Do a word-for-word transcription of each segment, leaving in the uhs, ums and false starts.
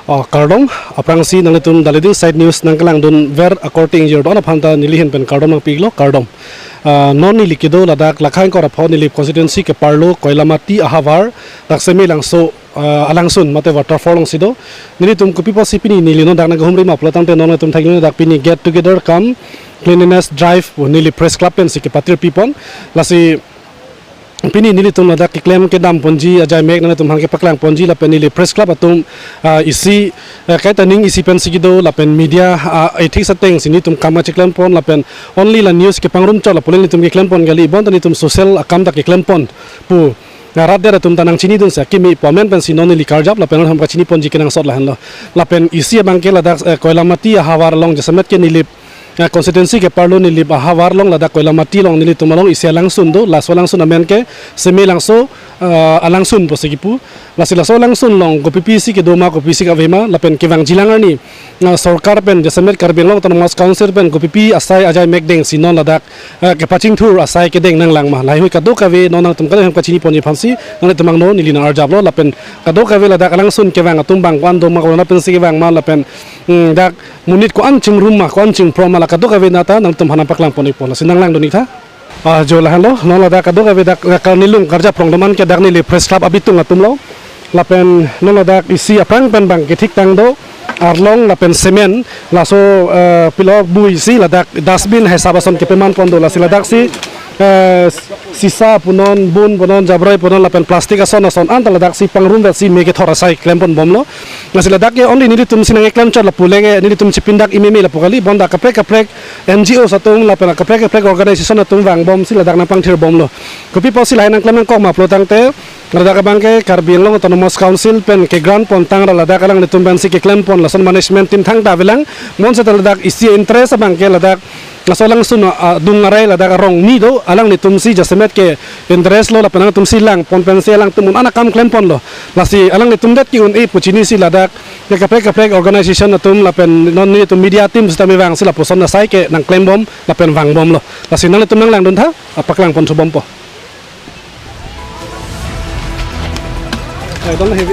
Oh, kardom, aphrangsi nanglitum The Leading Side News nangkelangdunver akorte ingjir do-an aphanta neli ahin pen kardom nangpilo, kardom. Ah, non neli kedo ladak Lakha ingkoi ra pho Nilip constituency keparlo Koilamati ahavar, dak Semelangso, ah, alangsun mate waterfall alongsi do. Nelitum kopi apotsi pini neli non dak nangkehumri ma pulotangte non nelitum thanglo dak pini get together cum cleanliness drive pu Nilip Press Club pensi kepatir pipon. Lasi pini nelitum ladak keklem kedam ponji ajaimek nanglitum aphan kepaklang ponji lapen Nilip Press Club atum, ah, isi, ah, kaita ning isi pensi kedo lapen media, ah, ethics atengsi nelitum kam kacheklem pon lapen only la news kepangrum chot lapu le nelitum keklem pon kali, bonta nelitum social akam ta keklem pon pu, ah, rat det atum ta nangchinidunsi akimi pu amen pensi non neli karjap lapen non ham kachini ponji kenangsot lahenlo. Lapen isi abangke ladak, eh, Koilamati ahavar along jasemet ke Nilip, eh, constituency keparlo Nilip ahavar along ladak Koilamati along nelitum along isi alangsun do, laso alangsun amen ke Semelangso, eh, alangsun pusi kipu. Lasi laso alangsun along kopipisi kedo ma kopisi kave ma lapen kevangjilang arni, eh, sorkar pen jasemet Karbi Anglong Autonomous Council pen kopipi asai ajaimek dengsi non ladak, eh, kepachingthur asai kedeng nanglang ma, laheihui kadokave non nangtum kadokave kachini ponji aphansi nanglitum angno neli nang-arjaplo lapen kadokave ladak alangsun kevang atum bang ko-an do ma, ko-an pensi kevang ma lapen, mm, dak monit ko-an chingrum ma, ko-an chingpro ma, la kadokave nata nangtum aphan nangpaklang pon-ikpo, lasi nanglangdun-iktha. Ah, jo lahenlo, non ladak kadokave dak, eh, karnilung karjap rong doman ke dak Nilip Press Club abitung atumlo. Lapen non ladak isi aphrang pen bang kethik tang do, arlong lapen cement, laso, eh, pilo bui si ladak dustbin hisap ason kepeman pon do, lasi ladaksi, eh, sisa punon, bun punon, jabroi punon lapen plastic ason ason anta ladaksi pangrumvet si me kethor asai klem pon bomlo. Lasi ladak ke only nelitumsi nangkeklem chot lapu le ke nelitum chipindak imeme lapu kali, bonta kaprek kaprek N G Os atum lapen kaprek kaprek organization atum vangbomsi ladak nangpangthir bomlo. Kopi apotsi lahai nangklem nangkok ma pulotangte, ladak abangke Karbi Anglong Autonomous Council pen kegrant pontang ra ladak alanglitum pensi keklem pon, lason management team thangta avelang, bonseta ladak isi interest abangke ladak laso alangsun, ah, adung arai ladak arong ni do, alanglitumsi jasemet ke interest lo lapen alangtumsi lang pon pensi alangtum un-an akam klem ponlo. Lasi alanglitum det ke un-e pu chinisi ladak ke kaprek kaprek organization atum lapen non nelitum media team sitame vangsi lapuson asai ke nangklem bom lapen vangbomlo. Lasi nanglitum nanglangduntha, ah, paklang pon thubompo. Ai, dong heavy.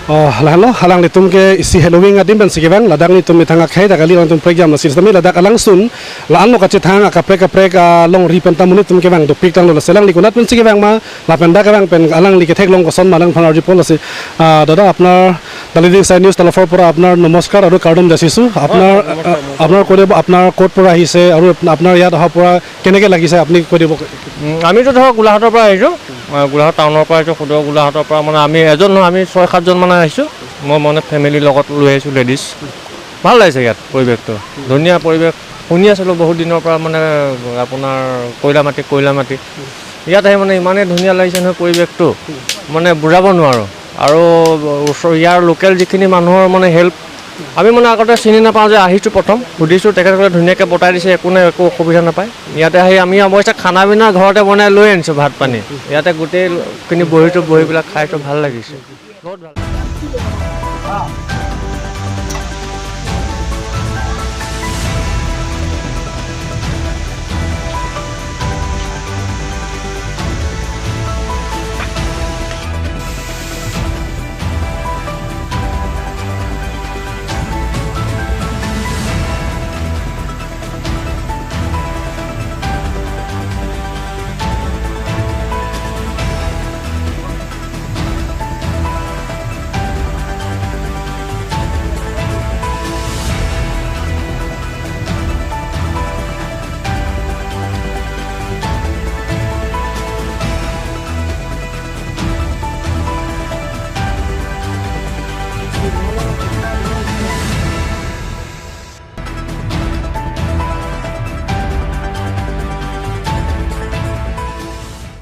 Oh, lahenlo, alanglitum ke isi Halloween adim pensi kevang, ladak nelitum ithang akhei ta kali, alangtum prekjam lasi sitame ladak alangsun, la-anlo kachethang akaprek kaprek alongri pen ta monit atum kevang dopik tanglo, lasi alangli konat pensi kevang ma, lapen dak kevang pen alangli ketheklong koson ma nangphan arjupon lasi. Ah, দাদা, আপোনাৰ দালিদিং চাই নিউজ তলফৰ পৰা আপোনাৰ নমস্কাৰ আৰু কাৰ্ডম যাচিছোঁ। আপোনাৰ, হয়, নমস্কাৰ, নমস্কাৰ। আপোনাৰ কৈ দিব, আপোনাৰ ক'ত পৰা আহিছে আৰু আপোনাৰ ইয়াত অহাৰ পৰা কেনেকে লাগিছে, আপুনি কৈ দিব। উম, আমিতো ধৰক গোলাঘাটৰ পৰা আহিছোঁ, আহ, গোলাঘাট টাউনৰ পৰা আহিছোঁ, সদৌ গোলাঘাটৰ পৰা, মানে, আমি এজন নহয়, আমি ছয় সাতজন মানে আহিছোঁ। মই, মানে, ফেমিলিৰ লগত লৈ আহিছোঁ, লেডিজ। ভাল লাগিছে ইয়াত পৰিৱেশটো, ধুনীয়া পৰিৱেশ। শুনি আছিলোঁ বহুত দিনৰ পৰা, মানে, আপোনাৰ কয়লা মাটি, কয়লা মাটি। ইয়াত আহি, মানে, ইমানেই ধুনীয়া লাগিছে নহয় পৰিৱেশটো, মানে, বুজাব নোৱাৰোঁ। আৰু ওচৰ, ইয়াৰ লোকেল যিখিনি মানুহৰ, মানে, হেল্প, আমি, মানে, আগতে চিনি নাপাওঁ যে আহিছোঁ, প্ৰথম সুধিছোঁ, তেখেতসকলে ধুনীয়াকৈ বতাই দিছে, একো নাই, একো অসুবিধা নাপায়। ইয়াতে আহি আমি অৱশ্যে খানা পিনা ঘৰতে বনাই লৈ আনিছোঁ, ভাত পানী। ইয়াতে গোটেইখিনি বহিছোঁ, বহি পেলাই খাইছোঁ, ভাল লাগিছে। বহুত ভাল।